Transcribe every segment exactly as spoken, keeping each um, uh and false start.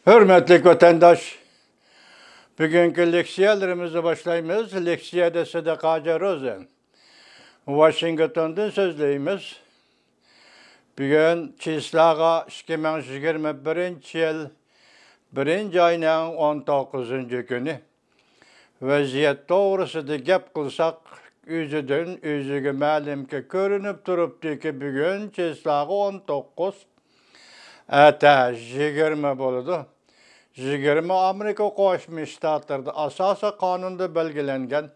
ھۆرمەتلىك ۋەتەنداش، بۈگۈنكى لېكسىيەلىرىمىزنى باشلايمىز. لېكسىيەدە سىدىق ھاجى روزى، ۋاشىنگتوندىن سۆزلەيمىز. بۈگۈن چىسلاغا ئىككى مىڭ يىگىرمە بىرىنچى يىل بىرىنچى ئاينىڭ ئون توققۇزىنچى كۈنى. ۋەزىيەت توغرىسىدا گەپ قىلساق، ئۆزىدىن ئۆزىگە مەلۇمكى، كۆرۈنۈپ تۇرۇپتۇكى، بۈگۈن چىسلاغا ئون توققۇز، ئەتە يىگىرمە بولىدۇ. يىگىرمە ئامېرىكا قوشما شتاتلىرىدا ئاساسىي قانۇندا بەلگىلەنگەن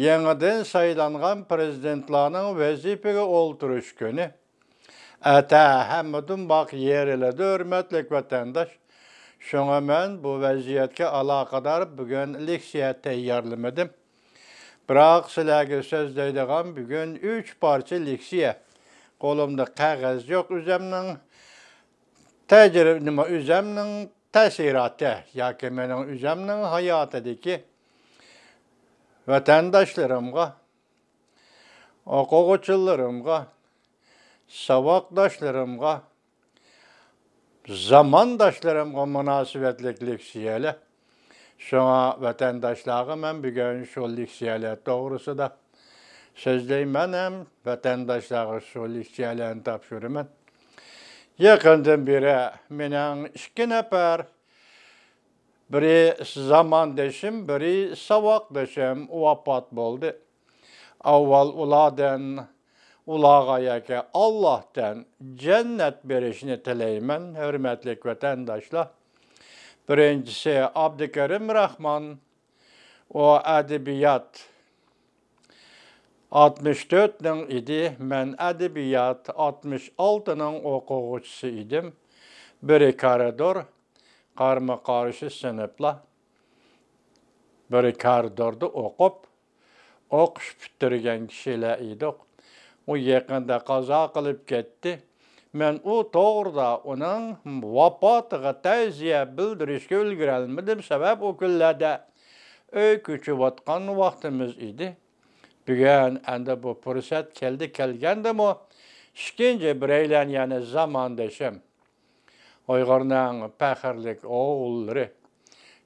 يېڭىدىن سايلانغان پرېزىدېنتلارنىڭ ۋەزىپىگە ئولتۇرۇش كۈنى. ئەتە ھەممە دۇمباق يېرىلىدۇ، ھۆرمەتلىك ۋەتەنداش. شۇڭا مەن بۇ ۋەزىيەتكە ئالاقىدار بۈگۈن لېكسىيە تەييارلىمىدىم. بىراق سىلەرگە سۆزلەيدىغان بۈگۈن ئۈچ پارچە لېكسىيە. قولۇمدا قەغەز يوق. ئۆزەمنىڭ تەجرىبە، نېمە، ئۆزەمنىڭ تەسىراتى ياكى مېنىڭ ئۆزەمنىڭ ھاياتىدىكى ۋەتەنداشلىرىمغا، ئوقۇغۇچىلىرىمغا، ساۋاقداشلىرىمغا، زامانداشلىرىمغا مۇناسىۋەتلىك لېكسىيەلەر. شۇڭا ۋەتەنداشلارغا مەن بۈگۈن شۇ لېكسىيەلەر توغرىسىدا سۆزلەيمەن ھەم ۋەتەنداشلارغا شۇ لېكسىيەلەرنى تاپشۇرىمەن. يېقىندىن بېرى مېنىڭ ئىككى نەپەر، بىرى زاماندىشىم، بىرى ساۋاقدىشىم ۋاپات بولدى. ئاۋۋال ئۇلاردىن، ئۇلارغا ياكى ئاللاھتىن جەننەت بېرىشىنى تىلەيمەن، ھۆرمەتلىك ۋەتەنداشلار. بىرىنچىسى ئابدۇكېرىم راخمان، ئۇ ئەدەبىيات ئاتمىش تۆتنىڭ ئىدى، مەن ئەدەبىيات ئاتمىش ئالتىنىڭ ئوقۇغۇچىسى ئىدىم. بىرى كارىدور، قارمۇ قارشى سىنىپلار. بىرى كارىدوردا ئوقۇپ، ئوقۇش پۈتتۈرگەن كىشىلەر ئىدۇق. ئۇ يېقىندا قازا قىلىپ كەتتى. مەن ئۇ توغرىدا ئۇنىڭ ۋاپاتىغا تەزىيە بىلدۈرۈشكە ئۈلگۈرەلمىدىم، سەۋەب ئۇ كۈنلەردە ئۆي كۆچۈۋاتقان ۋاقتىمىز ئىدى. بۈگۈن ئەمدى بۇ پۇرسەت كەلدى، كەلگەندىمۇ ئىككىنچى بىرەيلەن، يەنى زاماندىشىم، ئۇيغۇرنىڭ پەخىرلىك ئوغۇللىرى،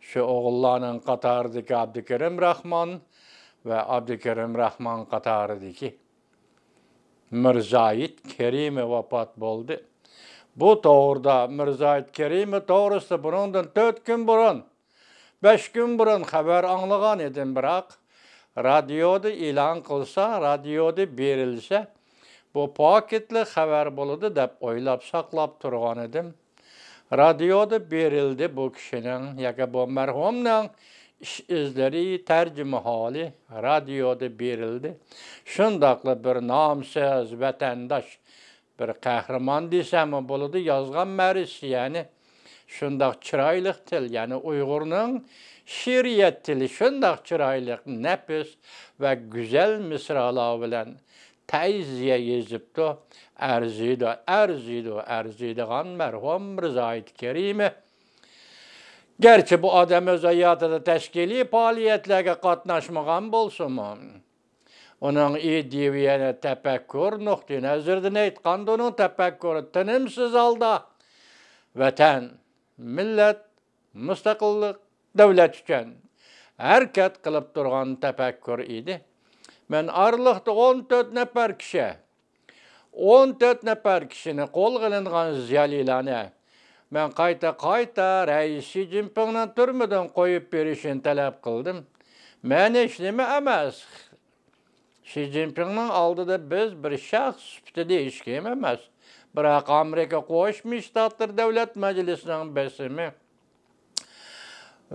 شۇ ئوغۇللارنىڭ قاتارىدىكى ئابدۇكېرىم راخمان ۋە ئابدۇكېرىم راخمان قاتارىدىكى مىرزاھىت كېرىمى ۋاپات بولدى. بۇ توغرىدا، مىرزاھىت كېرىمى توغرىسىدا بۇنىڭدىن تۆت كۈن بۇرۇن، بەش كۈن بۇرۇن خەۋەر ئاڭلىغان ئىدىم، بىراق رادىيودا ئېلان قىلسا، رادىيودا بېرىلسە، بۇ پاكىتلىق خەۋەر بولىدۇ دەپ ئويلاپ ساقلاپ تۇرغان ئىدىم. رادىيودا بېرىلدى بۇ كىشىنىڭ ياكى بۇ مەرھۇمنىڭ ئىش ئىزلىرى، تەرجىمىھالى رادىيودا بېرىلدى. شۇنداقلا بىر نامسىز ۋەتەنداش، بىر قەھرىمان دېسەممۇ بولىدۇ، يازغان مەرىسى، يەنى شۇنداق چىرايلىق تىل، يەنى ئۇيغۇرنىڭ شېئىرىيەت تىلى شۇنداق چىرايلىق، نەپىس ۋە گۈزەل مىسرالار بىلەن تەزىيە يېزىپتۇ. ئەرزىيدۇ، ئەرزىيدۇ، ئەرزىيدىغان مەرھۇم مىرزاھىت كېرىمى. گەرچە بۇ ئادەم ئۆز ھاياتىدا تەشكىلىي پائالىيەتلەرگە قاتناشمىغان بولسىمۇ، ئۇنىڭ ئىدىيەۋى تەپەككۇر نۇقتىئى نەزىرىدىن ئېيتقاندا، ئۇنىڭ تەپەككۇرى تىنىمسىز ھالدا ۋەتەن، مىللەت، مۇستەقىللىق، دۆلەت ئۈچۈن ھەرىكەت قىلىپ تۇرغان تەپەككۇر ئىدى. مەن ئارىلىقتا ئون تۆت نەپەر كىشى، ئون تۆت نەپەر كىشىنى قولغا ئېلىنغان زىيالىيلارنى مەن قايتا-قايتا رەئىس شى جىنپىڭنىڭ تۈرمىدىن قويۇپ بېرىشىنى تەلەپ قىلدىم. مەن ھېچنېمە ئەمەس. شى جىنپىڭنىڭ ئالدىدا بىز بىر شەخس سۈپىتىدە ھېچكىم ئەمەس. بىراق ئامېرىكا قوشما شتاتلىرى دۆلەت مەجلىسىنىڭ بېسىمى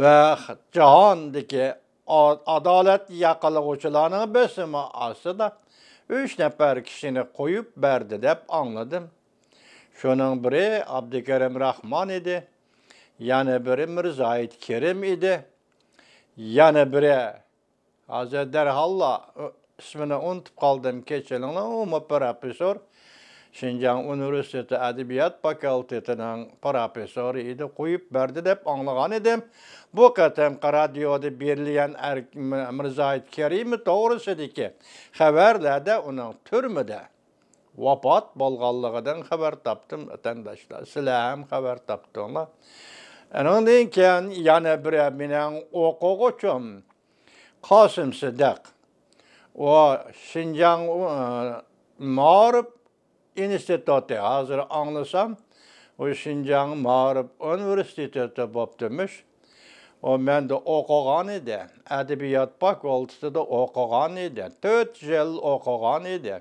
ۋە جاھاندىكى ئا-، ئادالەت ياقىلىغۇچىلارنىڭ بېسىمى ئاستىدا ئۈچ نەپەر كىشىنى قويۇپ بەردى دەپ ئاڭلىدىم. شۇنىڭ بىرى ئابدۇكېرىم راخمان ئىدى، يەنە بىرى مىرزاھىت كېرىم ئىدى، يەنە بىرى، ھازىر دەرھاللا ئىسمىنى ئۇنتۇپ قالدىم، كەچۈرۈڭلار، ئۇمۇ پروفېسسور، شىنجاڭ ئۇنىۋېرسىتېتى ئەدەبىيات فاكۇلتېتىنىڭ پروفېسسورى ئىدى، قويۇپ بەردى دەپ ئاڭلىغان ئىدىم. بۇ قېتىمقى رادىيودا بېرىلگەن ئەر-، مىرزاھىت كېرىمى توغرىسىدىكى خەۋەرلەردە ئۇنىڭ تۈرمىدە ۋاپات بولغانلىقىدىن خەۋەر تاپتىم، ۋەتەنداشلار. سىلەر ھەم خەۋەر تاپتىڭلار. ئۇنىڭدىن كېيىن يەنە بىرى مېنىڭ ئوقۇغۇچىم قاسىم سىدىق. ئۇ شىنجاڭ، ئۇ، مائارىپ ئىنستىتۇتى، ھازىر ئاڭلىسام، ئۇ شىنجاڭ مائارىپ ئۇنىۋېرسىتېتى بوپتىمىش. ئۇ مەندە ئوقۇغان ئىدى، ئەدەبىيات فاكۇلتېتىدا ئوقۇغان ئىدى، تۆت يىل ئوقۇغان ئىدى.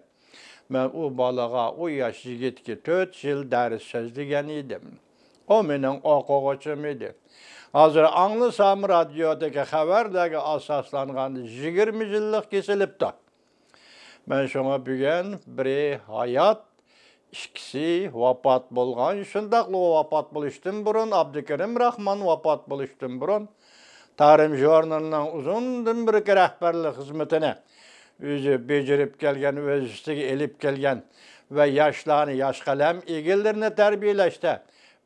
مەن ئۇ بالىغا، ئۇ ياش يىگىتكە تۆت يىل دەرس سۆزلىگەن ئىدىم. ئۇ مېنىڭ ئوقۇغۇچىم ئىدى. ھازىر ئاڭلىسام، رادىيودىكى خەۋەرلەرگە ئاساسلانغان يىگىرمە يىللىق كېسىلىپتۇ. مەن شۇڭا بۈگۈن بىرى ھايات، ئىككىسى ۋاپات بولغان. شۇنداقلا ئۇ ۋاپات بولۇشتىن بۇرۇن، ئابدۇكېرىم راخمان ۋاپات بولۇشتىن بۇرۇن، تارىم ژۇرنىلىنىڭ ئۇزۇندىن بېرىكى رەھبەرلىك خىزمىتىنى ئۆزى بېجىرىپ كەلگەن، ۋەزىپىسىگە ئېلىپ كەلگەن ۋە ياشلارنى، ياش قەلەم ئىگىلىرىنى تەربىيەلەشتە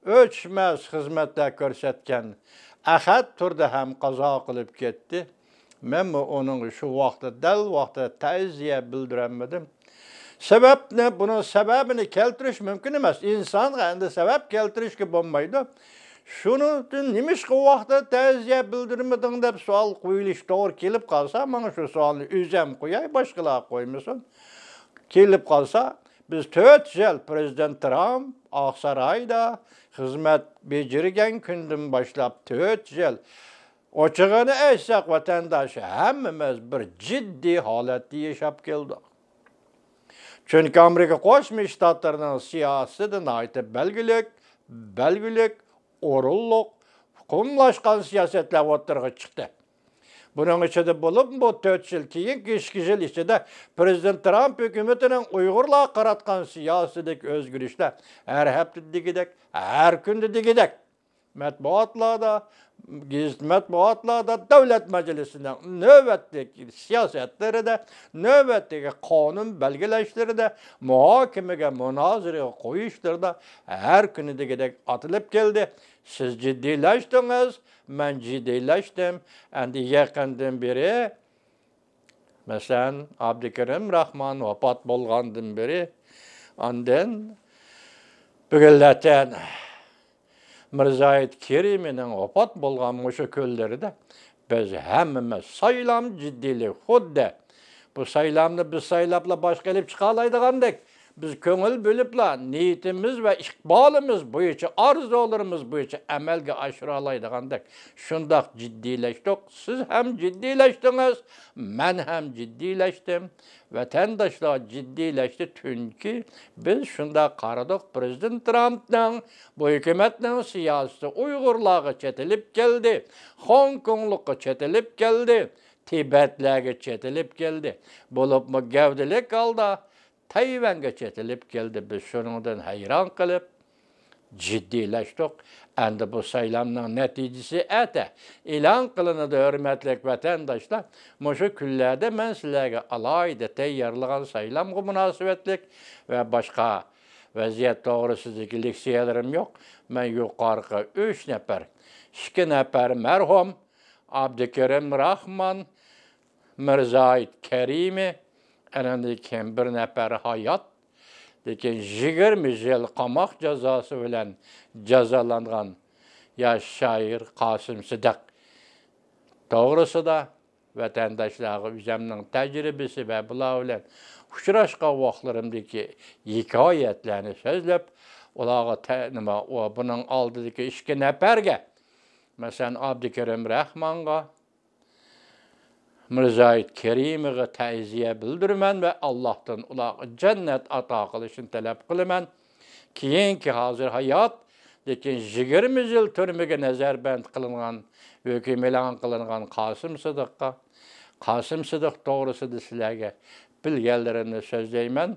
ئۆچمەس خىزمەتلەر كۆرسەتكەن ئەخەت تۇردى ھەم قازا قىلىپ كەتتى. مەنمۇ ئۇنىڭغا شۇ ۋاقىتتا، دەل ۋاقتىدا تەزىيە بىلدۈرەلمىدىم. سەۋەبنى، بۇنىڭ سەۋەبىنى كەلتۈرۈش مۇمكىن ئەمەس. ئىنسانغا ئەمدى سەۋەب كەلتۈرۈشكە بولمايدۇ. شۇنىڭدىن نېمىشقا ۋاقتىدا تەزىيە بىلدۈرمىدىڭ دەپ سوئال قويۇلۇش توغرا كېلىپ قالسا، مانا شۇ سوئالنى ئۆزۈم قوياي، باشقىلار قويمىسۇن. كېلىپ قالسا، بىز تۆت يىل پرېزىدېنت ترامپ ئاقسارايدا خىزمەت بېجىرگەن كۈندىن باشلاپ تۆت يىل، ئوچۇقىنى ئېيتساق، ۋەتەنداش، ھەممىمىز بىر جىددىي ھالەتتە ياشاپ كەلدۇق. چۈنكى ئامېرىكا قوشما شتاتلىرىنىڭ سىياسىتى ناھايىتى بەلگىلىك، بەلگىلىك، ئورۇنلۇق، ئۇقۇملاشقان سىياسەتلەر ئوتتۇرىغا چىقتى. بۇنىڭ ئىچىدە بولۇپمۇ بۇ تۆت يىل، كېيىنكى ئىككى يىل ئىچىدە پرېزىدېنت ترامپ ھۆكۈمىتىنىڭ ئۇيغۇرلارغا قاراتقان سىياسىتىدىكى ئۆزگىرىشلەر ھەر ھەپتىدە دېگۈدەك، ھەر كۈندە دېگۈدەك مەتبۇئاتلاردا، گېزىت مەتبۇئاتلاردا، دۆلەت مەجلىسىنىڭ نۆۋەتتىكى سىياسەتلىرىدە، نۆۋەتتىكى قانۇن بەلگىلەشلىرىدە، مۇھاكىمىگە، مۇنازىرىگە قويۇشلىرىدا ھەر كۈنى دېگۈدەك ئاتىلىپ كەلدى. سىز جىددىيلەشتىڭىز، مەن جىددىيلەشتىم. ئەمدى يېقىندىن بېرى، مەسىلەن، ئابدۇكېرىم راخمان ۋاپات بولغاندىن بېرى، ئاندىن بۈگۈنلەتەن مىرزاھىت كېرىمىنىڭ ۋاپات بولغان مۇشۇ كۈنلىرىدە بىز ھەممىمىز سايلام جىددىيلىك، خۇددى بۇ سايلامنى بىز سايلاپلا باشقا ئېلىپ چىقالايدىغاندەك، بىز كۆڭۈل بۆلۈپلا نىيىتىمىز ۋە ئىقبالىمىز بويىچە، ئارزۇلىرىمىز بويىچە ئەمەلگە ئاشۇرالايدىغاندەك شۇنداق جىددىيلەشتۇق. سىز ھەم جىددىيلەشتىڭىز، مەن ھەم جىددىيلەشتىم. ۋەتەنداشلار جىددىيلەشتى، چۈنكى بىز شۇنداق قارىدۇق، پرېزىدېنت ترامپنىڭ، بۇ ھۆكۈمەتنىڭ سىياسىتى ئۇيغۇرلارغا چېتىلىپ كەلدى، خوڭكوڭلۇققا چېتىلىپ كەلدى، تىبەتلەرگە چېتىلىپ كەلدى. بولۇپمۇ گەۋدىلىك ھالدا تەيۋەنگە چېتىلىپ كەلدى. بىز شۇنىڭدىن ھەيران قېلىپ، جىددىيلەشتۇق. ئەمدى بۇ سايلامنىڭ نەتىجىسى ئەتە ئېلان قىلىنىدۇ، ھۆرمەتلىك ۋەتەنداشلار. مۇشۇ كۈنلەردە مەن سىلەرگە ئالاھىدە تەييارلىغان سايلامغا مۇناسىۋەتلىك ۋە باشقا ۋەزىيەت توغرىسىدىكى لېكسىيەلىرىم يوق. مەن يۇقىرىقى ئۈچ نەپەر، ئىككى نەپەر مەرھۇم ئابدۇكېرىم راخمان، مىرزاھىت كەرىمى، ئەنەندىن كېيىن بىر نەپەر ھايات، لېكىن يىگىرمە يىل قاماق جازاسى بىلەن جازالانغان ياش شائىر قاسىم سىدىق توغرىسىدا ۋەتەنداشلارغا ئۆزۈمنىڭ تەجرىبىسى ۋە بۇلار بىلەن ئۇچراشقان ۋاقىتلىرىمدىكى ھېكايەتلەرنى سۆزلەپ، ئۇلارغا تە-، نېمە، ئۇ، بۇنىڭ ئالدىدىكى ئىككى نەپەرگە، مەسىلەن، ئابدۇكېرىم راخمانغا، مىرزاھىت كېرىمىغا تەزىيە بىلدۈرىمەن ۋە ئاللاھتىن ئۇلارغا جەننەت ئاتا قىلىشىنى تەلەپ قىلىمەن. كېيىنكى، ھازىر ھايات، لېكىن يىگىرمە يىل تۈرمىگە نەزەربەند قىلىنغان، ھۆكۈم ئېلان قىلىنغان قاسىم سىدىققا، قاسىم سىدىق توغرىسىدا سىلەرگە بىلگەنلىرىمنى سۆزلەيمەن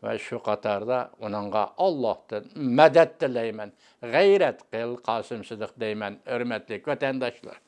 ۋە شۇ قاتاردا ئۇنىڭغا ئاللاھتىن مەدەت تىلەيمەن. غەيرەت قىل، قاسىم سىدىق دەيمەن، ھۆرمەتلىك ۋەتەنداشلار.